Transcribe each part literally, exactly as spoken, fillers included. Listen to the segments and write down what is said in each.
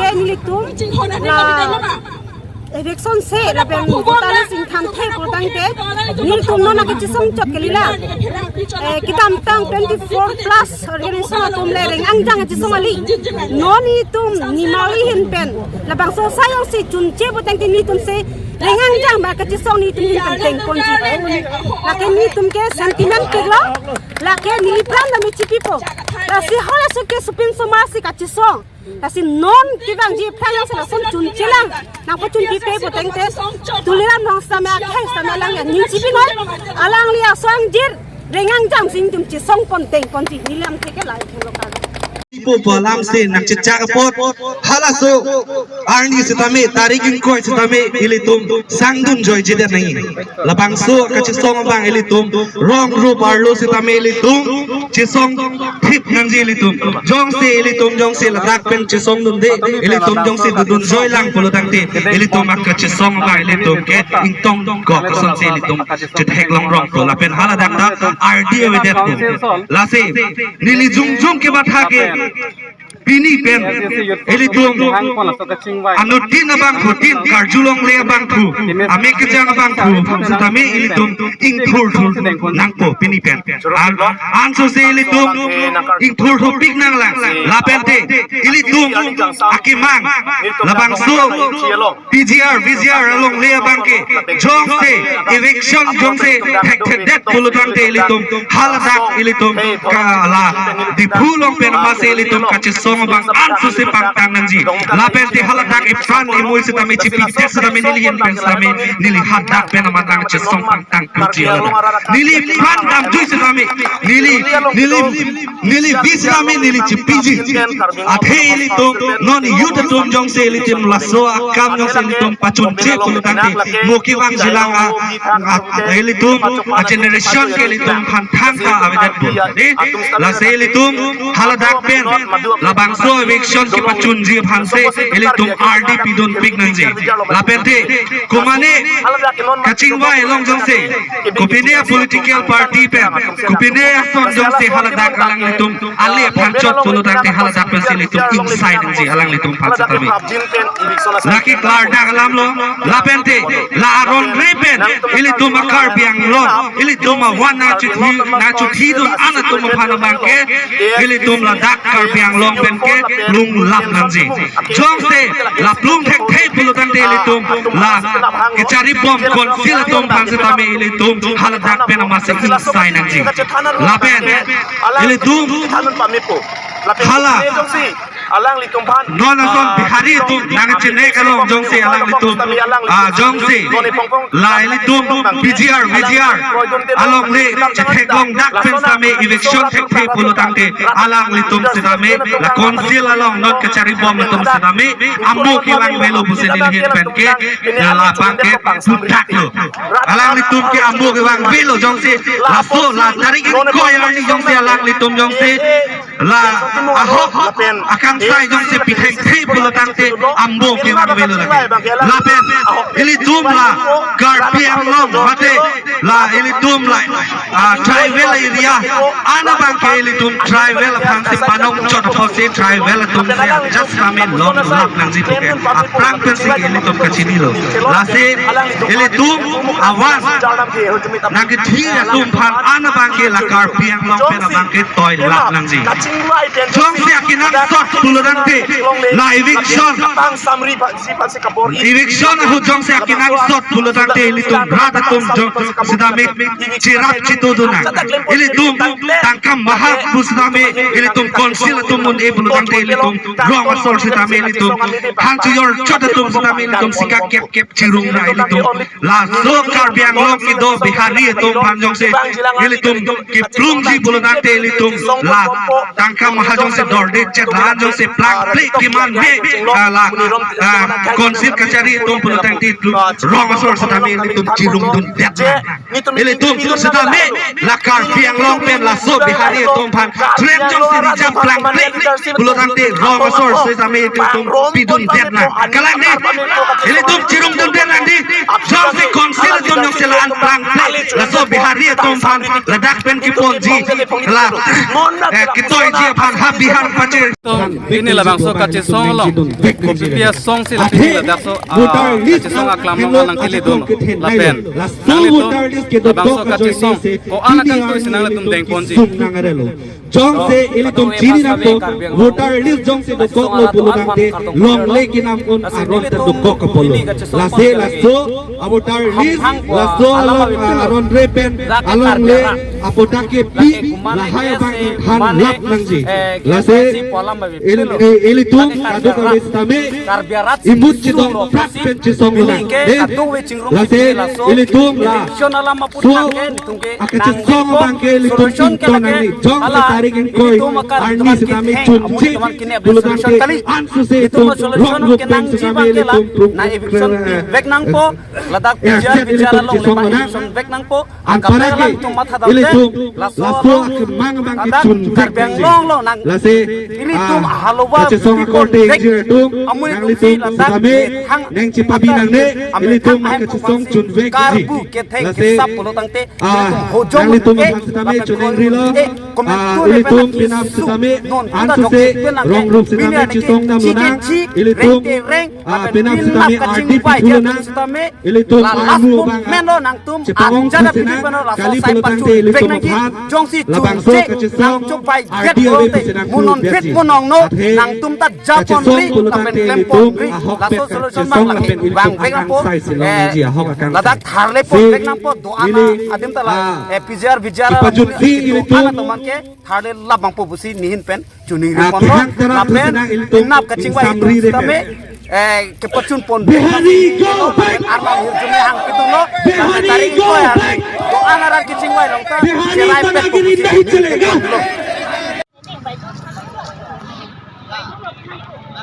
ke nelitum la eviction se lapen voters ingthan the pulotangte nelitum non akechisong chot kali la. Eh, kedamtang twenty-four plus organization atum le reng angjang kachisong kali. Non nelitum nimali hin pen labangso asai jongsi chunche pulotangte nelitum se reng angjang ba kachisong nelitum hin pen tengponji. Lake nelitum ke sentiment keklo. Lake neliphan dam chipipo. Lasi halaso ke supin somasi kachisong. Lasi non kevangji aphrang si lason chunchelang nangpachunpipe pulotangte Tuliram Ronghang sitame akhei sitame alang ya ning chipi noi. Alangli aso angjir reng angjang si nelitum chisong pon tengponji, neli lamthe ke lahai thenglo kali. Ipo palam se nangchechak apot halaso arni sitame tarik ingkoi sitame ilitum sangdun joijedet nangji. Labangso kachisong abang ilitum rong rup arlo sitame ilitum chisong thip nangji ilitum. Jongsi ilitum jongsi ladak pen chisong dunde, ilitum jongsi dodun joilang pulotangte ilitum akachisong abang ilitum ke ingtong kok asonsi ilitum chetheklong rong pu lapen haladak ta ardi avedetpo. Lasi neli jongjong kematha ke pini pen ilitum anuttin abangphu, tin karjulongle abangphu, amek kejang abangphu sitame ilitum ingthurthu nangpo pini pen. An, ansose ilitum ingthurthupik nanglang. Lapente ilitum akemang labangso P G R, V G R alongle abangke jongsi eviction jongsi thekthedet pulotangte ilitum haladak ilitum ka la Diphu along pen amatsi ilitum kachisong abang ansose pangtang nangji. Lapente haladak iphan imui sitame chipidet sitame neli hin pen sitame neli hadak pen amat nangchisong pangtang puji haladak. Neliphan damjui sitame neli neli neli vi sitame neli chipiji. Athe ilitum non youth atum jongsi ilitum laso akam jongsi ilitum pachunche pulotangte mo kevangjilang a, a, ilitum a generation ke ilitum aphan thangta avedetpo. Lasi ilitum haladak pen labangso eviction kepachunji aphansi ilitum ardi pidunpik nangji. Lapente komane kachingvai along jongsi kopine political party pen kopine ason jongsi haladak alanglitum ale aphan chot pulotangte haladak pensi ilitum ingsai nangji alanglitum aphan sitame. Lake klardak alamlo, lapente la aron re pen ilitum a Karbi Anglong, ilitum avan nangchuthi, nangchuthidun an atum aphan abangke ilitum ladak Karbi Anglong penke plunglap nangji. Jongsi la plung thekthe pulotangte ilitum la kacharibom council atum aphan sitame ilitum haladak pen amatsi ingsai nangji. Lapen ilitum hala alanglitum aphan non ason Bihari atum nangchine kalong jongsi alanglitum, ah, jongsi la ilitum P G R, V G R alongle chetheklongdak pen sitame eviction thekthe pulotangte alanglitum sitame la council along non kacharibom atum sitame amo kevangvelo pusi neli hin penke la abangke puthaklo. Alanglitum ke amo kevangvelo jongsi laso la tarik ingkoi arni jongsi alanglitum jongsi la ahok akangsai jongsi pithengthe pulotangte amo kevangvelo lake. Lapen ilitum la Karbi Anglong mate la ilitum la, ah, tribal area an abangke ilitum tribal aphansi panong chot apotsi tribal atumsi adjust sitame longlap nangji puke aphrang pensi ilitum kachinilo. Lasi ilitum avan nangkethi atum aphan an abangke la Karbi Anglong pen abangke toilap nangji. Jongsi akenangsot pulotangte la eviction, eviction ahut jongsi akenangsot pulotangte ilitum rat atum jong sitame cherap chitudun nang. Ilitum tangka maha pu sitame ilitum council atum un-e pulotangte ilitum rong asor sitame ilitum han chojor chot atum sitame ilitum sika kep kep chirung ra ilitum laso Karbi Anglong kedo Bihari atum aphan jongsi ilitum keplungji pulotangte ilitum la tangka maha jongsi dorde chet la-an jongsi plangple kemanve, ah, la, ah, council kachari atum pulotangte ilitum rong asor sitame ilitum chirungdundet. Ilitum sitame la Karbi Anglong pen laso Bihari Bihari atum aphan klem jongsi reserve klang klik klik pulo tangte rong asor soi sami ilitum pidun det nang. Kalang dei, ilitum chirung dun det nang dei. Jongsi council atum jongsi la-an klang klik, laso Bihari atum aphan ladak pen keponji, la, eh, ketoiji aphan ha Bihar pachir. Pini labangso kachesong along, kopi asong si la pini ladakso, ah, kachesong aklam along nangkele dun lapen nanglitum labangso kachesong ko-an akangtui si nanglitum dengponji. Jongsi ilitum chini nangkok, voter list jongsi dokoklo pulo tangte longle kenam un aron ta dokok apotlo. Lasi laso avoter list, laso along, ah, aron re pen alongle aputhak kepi lahai abang ingthan lap nangji. Lasi il-, il-, ilitum kadokave sitame imut chedongprak pen chesonglo nang. Eh, lasi ilitum laso akachesong abang ke ilitum chington nangji. Jongsi tarik ingkoi arni sitame chunche pulo tangte ansose itum rong rup pen sitame ilitum pru-, eh, ladak eh, bichar, set bichar ilitum along chesong lema nang. Eviction vek nangpo. Anparake ilitum laso akemang abang ke chunvek nangji. Lasi ilitum, ah, halowa kachesong akorte ingjir atum, nanglitum sitame neng chepabi nangne, ilitum akachesong chunvekji. Lasi, ah, nanglitum aphan sitame choningri lo, ah, ilitum penap sitame ansose rong rup sitame chesong damlo nang, ilitum, ah, penap sitame ardi pithu lo nang, ilitum armu abang chepangong khasi nang, kali pulo tangte ilitum aphan labangso kachesong ardi ave pusi nangthu biaji. Athe kachesong pulo tangte ilitum ahokpet kachesong lapen ilitum akangsai si long nangji, ahok akangsai. Si ili, ah, kepajutji ilitum tharle labangpo pusi nehin pen choningri ponlo, lapen inap kachingvai itum sitame, eh, kepachun pon. Bihari go back! Arnam hirjume hangpidunlo, Bihari go back! Doan arat kachingvai along ta Bihari cherai pet ko pusi.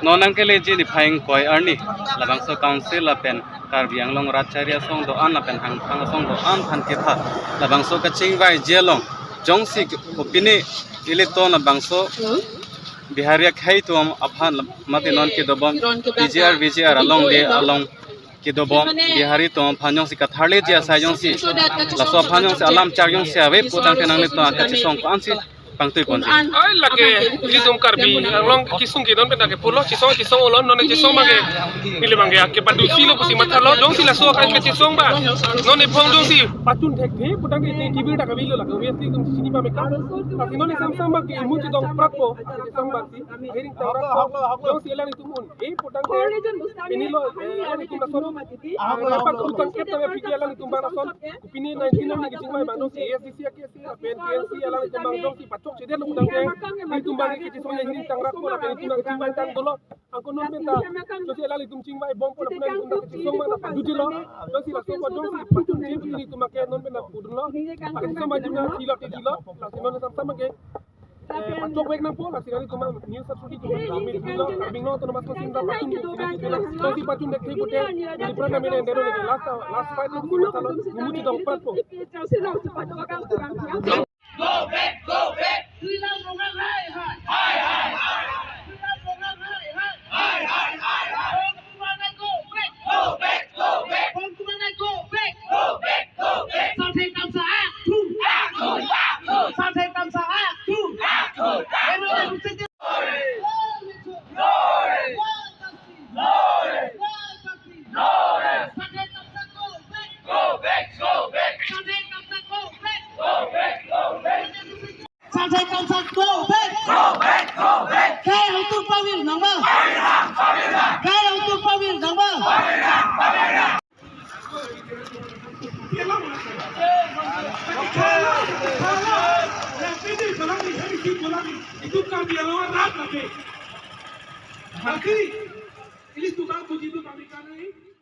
Non nangkeleji niphai ingkoi arni labangso council lapen Karbi Anglong Ratchari asong doan lapen hangphang asong doan aphan ketha labangso kachingvaiji along jongsi kopine ilitum labangso Bihari akhei atum aphan mate non kedobom P G R, V G R alongle along kedobom Bihari atum aphan jongsi katharleji asai jongsi laso aphan jongsi alam char jongsi ave pu tangte nanglitum akachesong ko-ansi pangtui ponji. Ai lake ilitum Karbi Anglong kesung ke non pen ke pulo chesong chesong olo non chesong abang ke neli abang ke kepadusi lo pusi mathalo jongsi laso akai kachesong abang non ephong jongsi pachun thekthe pu tangte te kibir ta kavilo lake obviously itum chini pame ka. Lasi non samsam abang ke imut chedongprakpo chesong abang si ahiring tangprakpo jongsi alanglitum un-e pu tangte pinilo, eh, alanglitum laso, ah, apa kutang kep tangte piki alanglitum abang lason kopine nineteen arni kachingvai abang jongsi A S D C ake lapen T N C alanglitum abang jongsi pachokchedetlo pu tangte, ilitum abang kachesong ahiring tangprakpo lapen ilitum kachingvai tang dolo. Angko non pen ta jongsi alanglitum chingvaibompo lapen ilitum kachesong abang ta pajutilo. Jongsi laso ko jongsi pachunji pu ilitum ke non pen ta pudunlo. Akachesong abang jumna thilo te thilo. Lasi non samsam abang ke, eh, pachokvek nangpo, lasi nanglitum news asuri tu kami thilo, kami no autonomous council ta pachun tu sini thilo. Jongsi pachun dek thik pute, di pran kami ne dero ne last, last fight lo pusi mathalo, imut chedongprakpo. Go back, go back. Sriram Ronghang hai hai. Hai hai hai. Sriram Ronghang hai hai. Hai hai hai hai. Bongkumanai go back. Go back, go back. Bongkumanai go back. Go back, go back. Sathai Tamsai akthu. Akthu, akthu. Sathai Tamsai akthu. Akthu, akthu. Glory. Glory. Glory. Glory. Sathai Tamsai go back. Go back, go back. Sathai Tamsai go back. Go back, go back. Sathai Tamsai go back. Go back, go back. Khei hangtur pavir nangma. Pavir nang, pavir nang. Khei hangtur pavir nangma. Pavir nang, pavir nang. Itu kami yang orang rakyat. Tapi, ini tukang puji itu kami kan ini.